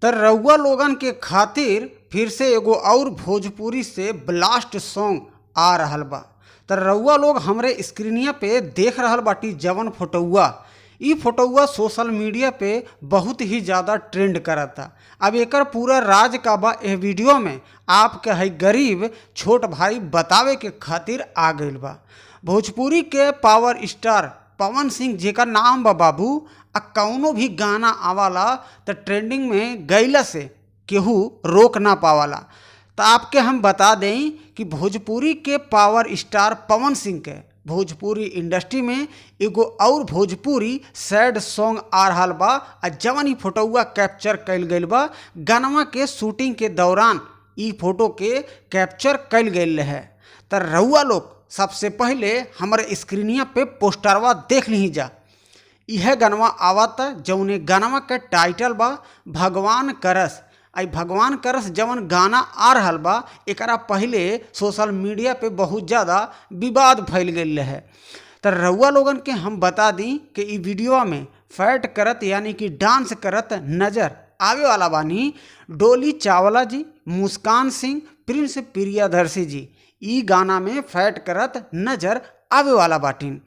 त रउआ लोगन के खातिर फिर से एगो और भोजपुरी से ब्लास्ट सॉन्ग आ रहल बा। त रउआ लोग हमरे स्क्रीनिया पे देख रहल बाटी जवन फोटोआ, इ फोटोआ सोशल मीडिया पे बहुत ही ज़्यादा ट्रेंड करता। अब एकर पूरा राज का बा एह वीडियो में आपके है गरीब छोट भाई बतावे के खातिर आ गइल बा। भोजपुरी के पावर स्टार पवन सिंह जेकर नाम बा बाबू, आ कौनो भी गाना आवाला त ट्रेंडिंग में गईला से केहू रोक ना पावाला। त आपके हम बता दें कि भोजपुरी के पावर स्टार पवन सिंह के भोजपुरी इंडस्ट्री में एगो और भोजपुरी सैड सॉन्ग आ रहल बा। आ जवन ई फोटोआ कैप्चर कइल गइल बा, गानवा के शूटिंग के दौरान ई फोटो के कैप्चर कइल गइल रहे। त रउआ लोग सबसे पहले हमरे स्क्रीनिया पे पोस्टरवा देख लीही जा। इहे गनवा आवता जौने गानवा के टाइटल बा भगवान करस। आई भगवान करस जवन गाना आ रहल बा, एकरा पहिले सोशल मीडिया पे बहुत ज़्यादा विवाद फैल गइल रहे। त रउआ लोगन के हम बता दी कि इ वीडियो में फैट करत यानी कि डांस करत नज़र आवे वाला बानी डोली चावला जी, मुस्कान सिंह, प्रिंस प्रियदर्शी जी इ गाना में फैट करत नज़र आवे वाला बाटीन।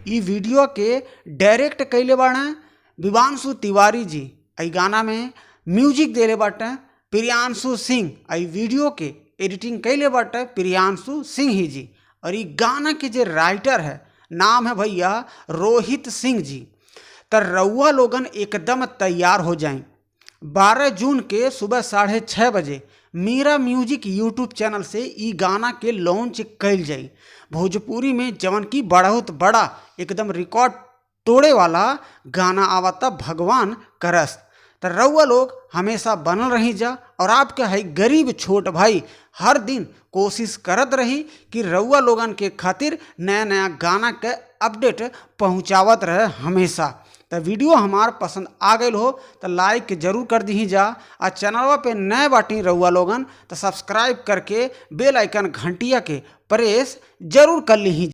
इ वीडियो के डायरेक्ट कइले बाड़े विवांशु तिवारी जी। इ गाना में म्यूजिक देले बाटे प्रियांशु सिंह। इ वीडियो के एडिटिंग कइले बाटे प्रियांशु सिंह ही जी। और इ गाना के जे राइटर है नाम है भैया रोहित सिंह जी। त रउआ लोगन एकदम तैयार हो जाएं। 12 जून के सुबह 6:30 बजे मीरा म्यूजिक यूट्यूब चैनल से इ गाना के लॉन्च कइल जाई। भोजपुरी में जवन की बहुत बड़ा एकदम रिकॉर्ड तोड़े वाला गाना आवता भगवान करस। त रउआ लोग हमेशा बनल रही जा और आपके है गरीब छोट भाई हर दिन कोशिश करत रही कि रउआ लोगन के खातिर नया नया गाना के अपडेट पहुंचावत रहे हमेशा। त वीडियो हमार पसंद आ गइल हो त लाइक जरूर कर दीही जा। आ चैनलवा पे नए बाटी रउआ लोगन त सब्सक्राइब करके बेल आइकन घंटिया के प्रेस जरूर कर लीही।